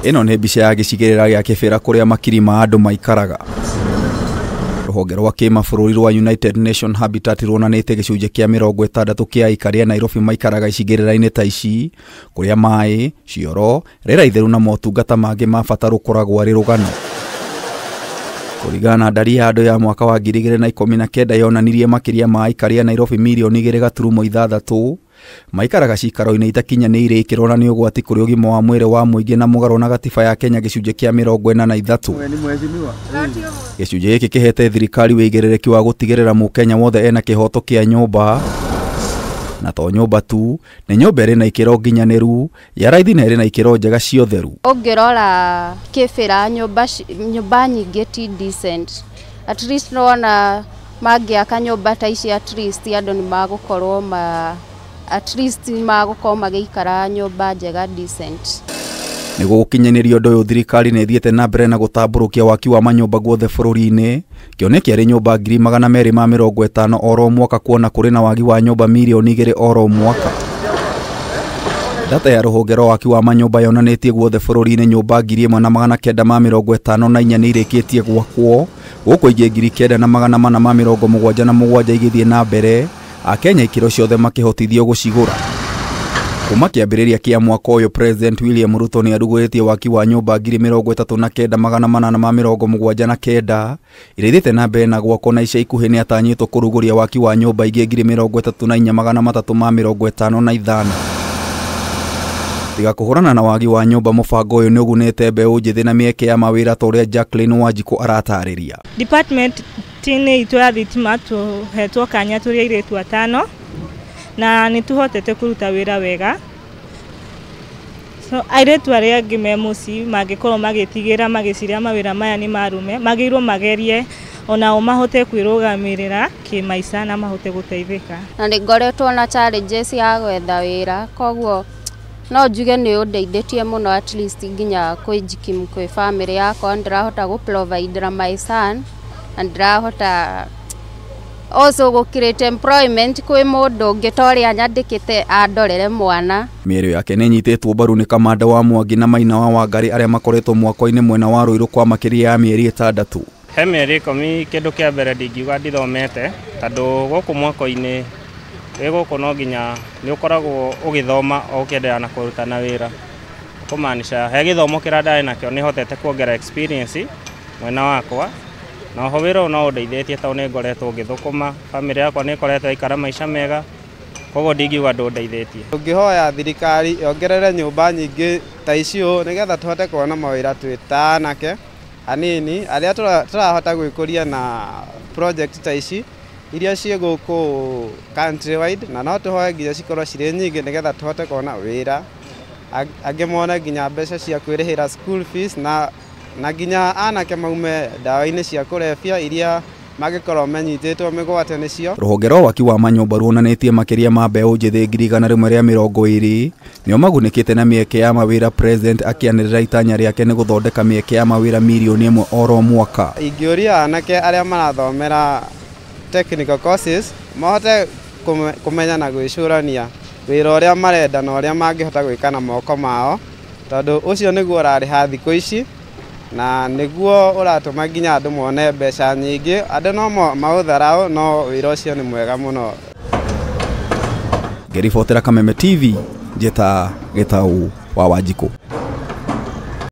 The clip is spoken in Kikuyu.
Ĩno nĩ mbica ya gĩcigĩrĩra gĩa Kĩbĩra kũrĩa makiri ma andũ maikaraga. Rũhonge rwa kĩmabũrũri rwa United Nation Habitat ruonanĩtie gĩcunjĩ kĩa 60 kĩa aikari a Nairobi maikaraga icigĩrĩra-inĩ ta ici, kũrĩa maĩ, cioro, rĩera itheru na motungata mangĩ ma bata rũkoragwo arĩ rũgano. Kũringana na ndari ya andũ ya mwaka wa 2019 yonanirie makĩria ma aikari a Nairobi mirioni 2.6 maikaraga cikaro-inĩ itakinyanĩire ikĩro na nĩ ũgwati kũrĩ ũgima wa mwĩrĩ wa mũingĩ na mũgarũ na gatiba ya Kenya gĩcunjĩ kĩa 43. Gĩcunjĩ gĩkĩ kĩhete thirikari wĩigĩrĩrĩki wa gũtigĩrĩra mũkenya wothe ena kĩhoto kĩa nyũmba, na to nyũmba tu, nĩ nyũmba ĩrĩ na ikĩro nginyanĩru ya raithi na ĩrĩ na ikĩro njega cia ũtheru. Ũngĩrora Kĩbĩra nyũmba nyingĩ ti decent. At least nĩwona mangĩaka nyũmba ta ici, at least andũ nĩ magũkorwo ma at least magũkorwo magĩikara nyũmba njega decent. Nĩguo gũkinyanĩria ũndũ ũyũ, thirikari nĩ ĩthiĩte na mbere na gũtambũrũkia waki wa manyũmba guothe bũrũri-inĩ. Kĩoneki arĩ nyũmba 250,000 oro mwaka, kuona kũrĩ na wagi wa nyũmba mirioni 2 oro mwaka. Data ya rũhonge rwa waki wa manyũmba yonanĩtie guothe bũrũri-inĩ nyũmba 1954 nĩ irĩkĩtie gwakwo, gũkũ ingĩ 9477 igĩthiĩ na mbere, Akenya ikĩro ciothe makĩhotithio gũcigũra. Kuma kĩambĩrĩria kĩa mwaka ũyũ, President William Ruto nĩ arugũrĩtie waki wa nyũmba 39,879 iria ithiĩte na mbere na gwakwo, na ica ikuhĩ nĩ atanyĩtwo kũrugũria waki wa nyũmba ingĩ 34,355. Tiga kũhũrana na wagi wa nyũmba, mũbango ũyũ nĩ ũgunĩte mbeũ njĩthĩ na mĩeke ya mawĩra ta ũrĩa Jacqueline Wanjikũ aratarĩria. Department-inĩ itũ ya thitima tũhetwo kanya tũrĩ airĩtu 5 na nĩ tũhotete kũruta wĩra wega. So airĩtu arĩa angĩ me mũciĩ mangĩkorwo magĩtigĩra magĩciria mawĩra maya nĩ marume, magĩrĩirwo magerie onao mahote kwĩrũgamĩrĩra kĩmaica na mahote gũteithĩka. Na nĩ ngoretwo na challenges ya gwetha wĩra, koguo no njuge nĩ ũndeithĩtie mũno at least nginya kwĩjikimu kwĩ family yakwa, ndĩrahota gũ provide my son na ndĩrahota also gũ create employment kwĩ mũndũ ũngĩ ta ũrĩa nyandĩkĩte andorere mwana. Mĩario yake nĩ ĩnyitĩtwo mbaru nĩ kamanda wa Mwangi na Maina wa Wangari arĩa makoretwo mwako-inĩ mwena wa Ruiru kwa makĩria ya mĩeri 6. He mĩeri 10 kĩndũ kĩa mbere ndingiuga ndithomete, tondũ gũkũ mwako-inĩ wĩ gũkũ no nginya nĩ ũkoragwo ũgĩthoma o ũkĩendelea na kũrutana wĩra, kũmaanisha he gĩthomo kĩrĩa ndarĩ nakĩo nĩ hotete kuongerera experience mwena wakwa, na oho wĩra ũyũ no ũndeithĩtie tondũ nĩ ngoretwo ngĩthũkũma, bamĩrĩ yakwa nĩ ĩkoretwo ĩikara maica mega, koguo ndingiuga ndũndeithĩtie. Ũngĩhoya thirikari yongerere nyũmba nyingĩ ta icio nĩgetha tũhote kuona mawĩra twĩ ta anake anini arĩa tũrahota gwĩkũria na project ta ici iria ciĩ gũkũ country wide, na no tũhoe nginya cikorwo cirĩ nyingĩ nĩgetha tũhote kuona wĩra, angĩ mone nginya mbeca cia kwĩrĩhĩra school fees, na nginya anake maume ndawa-inĩ cia kũrebia iria mangĩkorwo menyitĩtwo mĩgwate nĩcio. Rũhonge rwa waki wa manyũmba ruonanĩtie makĩria ma mbeũ njĩthĩ 120,000 nĩo magunĩkĩte na mĩeke ya mawĩra, President akĩanĩrĩra itanya rĩake nĩ gũthondeka mĩeke ya mawĩra mirioni 1 oro mwaka. Ingĩũria anake arĩa marathomera technical courses mahote kũmenya na gwĩcũrania wĩra ũrĩa marenda na ũrĩa mangĩhota gwĩka na moko mao, tondũ ũcio nĩguo ũrarĩha thikũ ici na nĩguo ũratũma nginya andũ mone mbeca nyingĩ. Andũ no maũtharaũ, no wĩra ũcio nĩ mwega mũno. Ngĩribotera Kameme TV, njĩta Gĩtau wa Wanjikũ.